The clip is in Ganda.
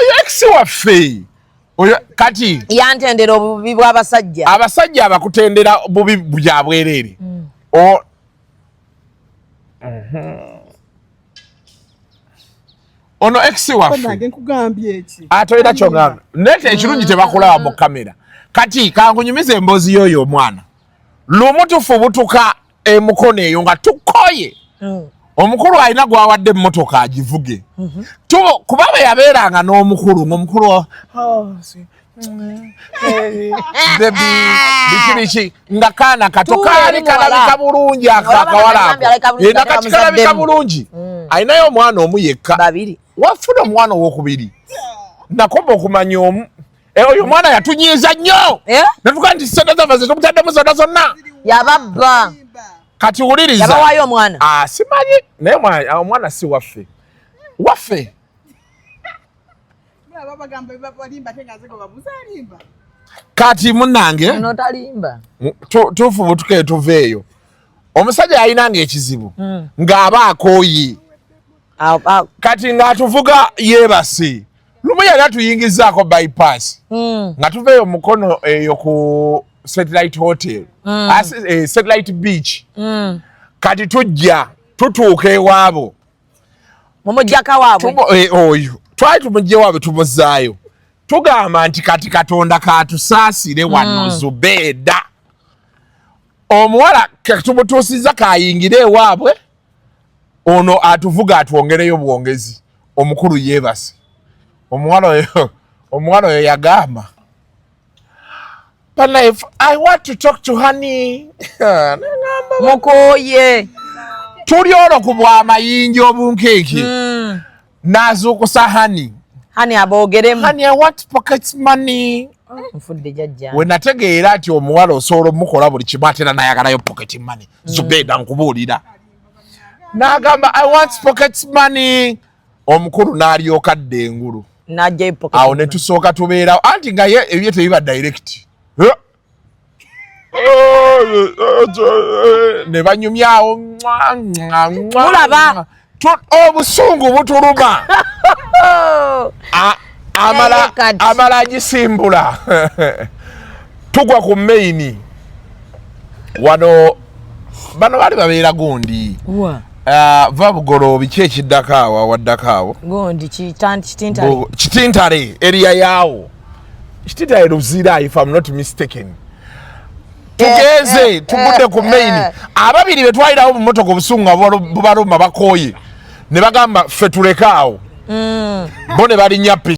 Oyo ex waffe oyo kati yantendera obubi bw'abasajja. Abasajja abakutendera bubi bya bwereere. O ono ex waffe. Nange nkugambye eki? Atoyina kyogamba naye ekirungi tebakulaba mu kamera. Kati kankunyumiza emboozi y'oyo omwana. Lumu tufubutuka emukono eyo nga tukoye, omukulu alina gwawadde emmotoka agivuge. Kuba bwe yabeeranga n'omukulu, ng'omukulu, "Oh, baby, biki biki," nga kaana kato Tuula kaali eri muwala. Kalabika bulungi ako Olaba akawala nga ako. alabika bulungi, Ye, ate nakati kalabika bamuzaddemu. bulungi. Alinayo omwana omu yekka. Babiri. Wafuna omwana owokubiri, nakoma okumanya omu. Eh, oyo omwana yatunyiiza nnyo. Eh? Netugaa nti sente zaffe zetumutaddemu zonna zonna. Yababba. Kati wuliriza. Yabawaayo omwana. Ah, simanyi naye omwana si waffe waffe. Bagamba balimba, ate nga nze gwe babuuza alimba. Kati munange, Ono talimba. Tufubutuke tuva eyo. Omusajja yalinanga ekizibu ng'aba akooye. Kati ng'atuvuga yeebase. Lumu yali atuyingizaako bypass nga tuva eyo mukono eyo ku Satellite Hotel. Satellite Beach. Kati tujja tutuuka ewaabo. Mumujjaka waabwe. Oyo twali tumugye waabwe, tumuzaayo, tugamba nti kati Katonda katusaasire wano. Zubeeda omuwala tumutuusiza kayingire ewaabwe, ono atuvuga atwongereyo bwongezi, omukulu yeebase. Omuwala oyo yagamba, "But if I want to talk to honey." Nengamba, Mukooye. Tuli olwo ku bwamayinja obunkeeke. N'azuukusa honey. Honey aboogeremu. "Honey, I want pocket money." Nfudde jjajja. We nategeera nti omuwala osobola omukola buli kimu, ate era nayagalayo pocket money. Zubeda, nkubuulira, n'agamba, "I want pocket money." Omukulu n'alyoka adda engulu. N'ajjayo pocket Awo ne money. tusooka tubeerawo, anti nga ye ebye tebiba direct. Ne banyumyawo. Mulaba. Obusungu butuluma. Amala Naye kati. Amala agisimbula, tugwa ku main wano. Bano baali babeera gundi. Wa? Ah, va Bugolo, biki ekiddako awo, awaddako awo? Gundi Kitintale. Kitintale area yaawo, Kitintale Luzira, if I'm not mistaken. Tugenze, tugudde ku main. Ababiri be twalirawo mu motoka, obusungu nga bubaluma, bakooye, ne bagamba ffe tuleke awo. Bo ne balinnya piki.